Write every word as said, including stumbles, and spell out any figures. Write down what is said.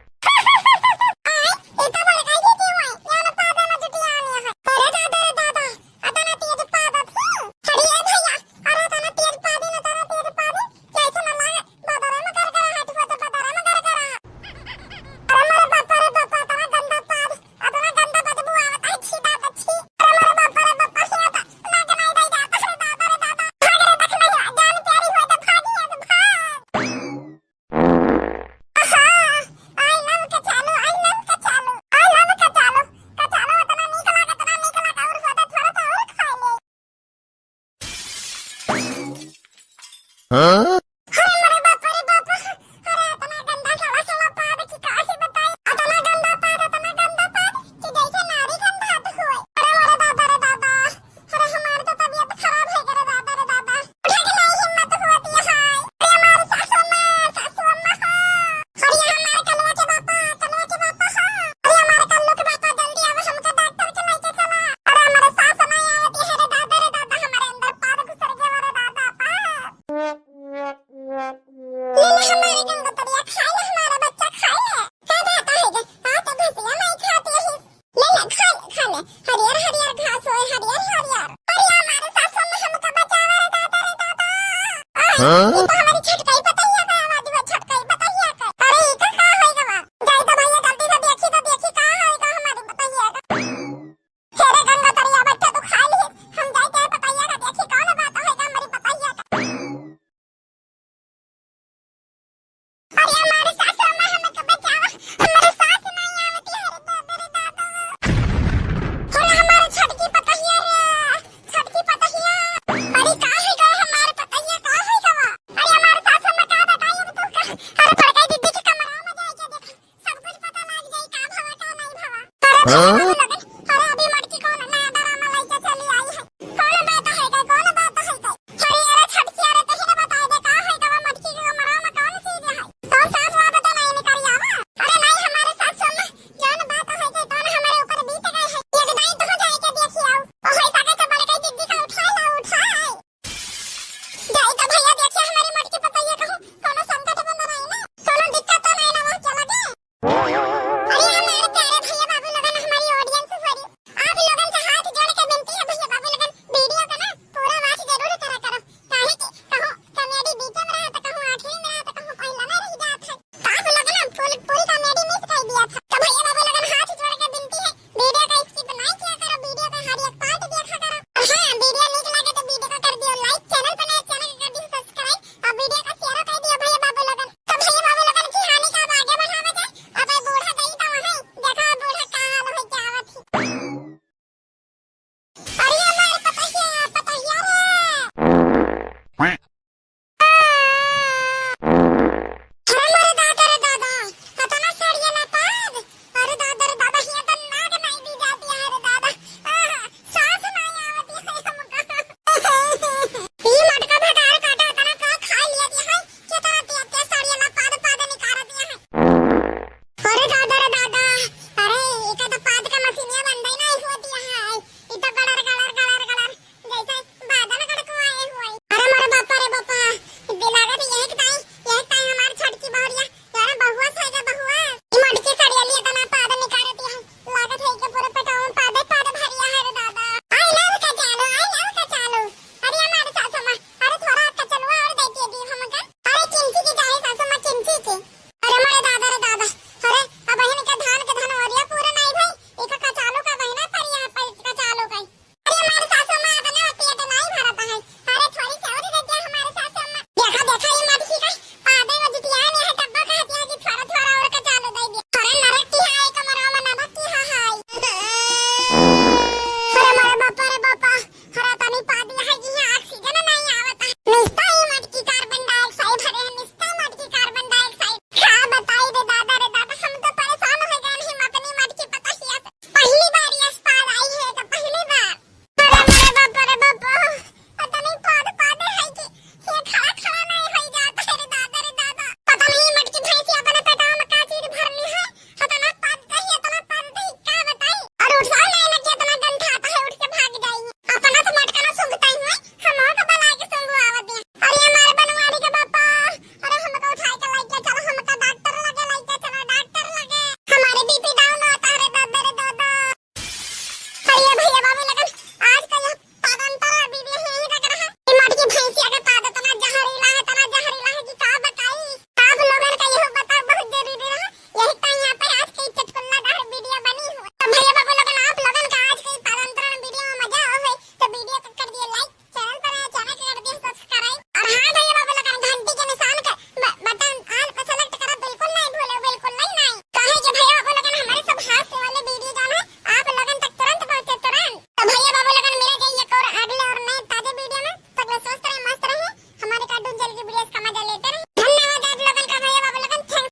आय, इतना भड़काई देती हुई, यहाँ ना पादा ना जुटिया आने है। अरे दादा रे दादा, अतना तेज पादा थी। हरिये भैया, अरे अतना तेज पादी ना, अतना तेज पादी, कैसे ना लागे, बदरे में गरगराहट होत, बदरे में गरगराहट। अरे मोरे बापा रे बापा, अतना गंदा पाद, अतना गंदा बदबू आवत है, छी दादा छी। अरे मोरे बापा रे बापा, हिया ता, ना के नहीं दे जाता, अरे दादा रे दादा। भाग रे, देख नहीं, जान प्यारी होत, भागी है, भाग। आहा, I love कचालू, I love कचालू, I love कचालू। कचालू अतना नीक लागे, अतना नीक लागे, और होता थोड़ा सा और खा ले। हाँ? अरे मोरे बाप रे बाप, अरे अतना गंदा सड़ा सड़ा पाद कि का ही बताई, अतना गंदा पाद, अतना गंदा पाद कि जैसे नारी गंधात हुए। अरे मोरे दादा रे दादा, अरे हमार तो तबियत खराब है रे दादा रे दादा। उठे के नहीं हिम्मत होती है। अरे हमार सासू माँ, सासू अम्मा हो। अरे हमार कलवा के बापा, कलवा के बापा हो। अरे हमार कल्लू के बापा, जल्दी आवा, हमका डॉक्टर के लेके चला। अरे हमार सास नहीं आवती है रे दादा रे दादा, हमारे अंदर पाद घुसर गया रे दादा पाद। ले ले हमारे गंगोतरिया, खा ले हमारा बच्चा, खा ले। का बात है गे? हाँ तो घसिया नहीं खाती है। ले ले, खा ले, खा ले। हरियर हरियर घास होए, हरियर हरियर। अरे हमारे सासू में हमका बचावा रे दादा रे दादा। आय, हाँ? ये तो हमारी छोटकाई पतैया का आवाज हुआ, छोटकाई पतैया का। अरे ई का का होई गवा? जाई तो भैया जल्दी से देखी तो देखी का होई गा हमारी पतैया का। हे रे गंगोतरिया बच्चा तू खा ली, हम जाई के पतैया का देखी कौन बात होई गा हमारी पतैया का। अरे हमारे सासू अम्मा हमका बचावा, हमारे सास नहीं आवती है रे दादा रे दादा। अरे हमारे छोटकी पतहिया रे, छोटकी पतहिया। अरे का है गो हमारे पतहिया, का है गवा? अरे हमारे सासू अम्मा का बताई अब तू का? अरे बड़काई दीदी के कमरा में जाए के देख, सब कुछ पता लग जाई का भवा का नहीं भवा। अरे हाँ?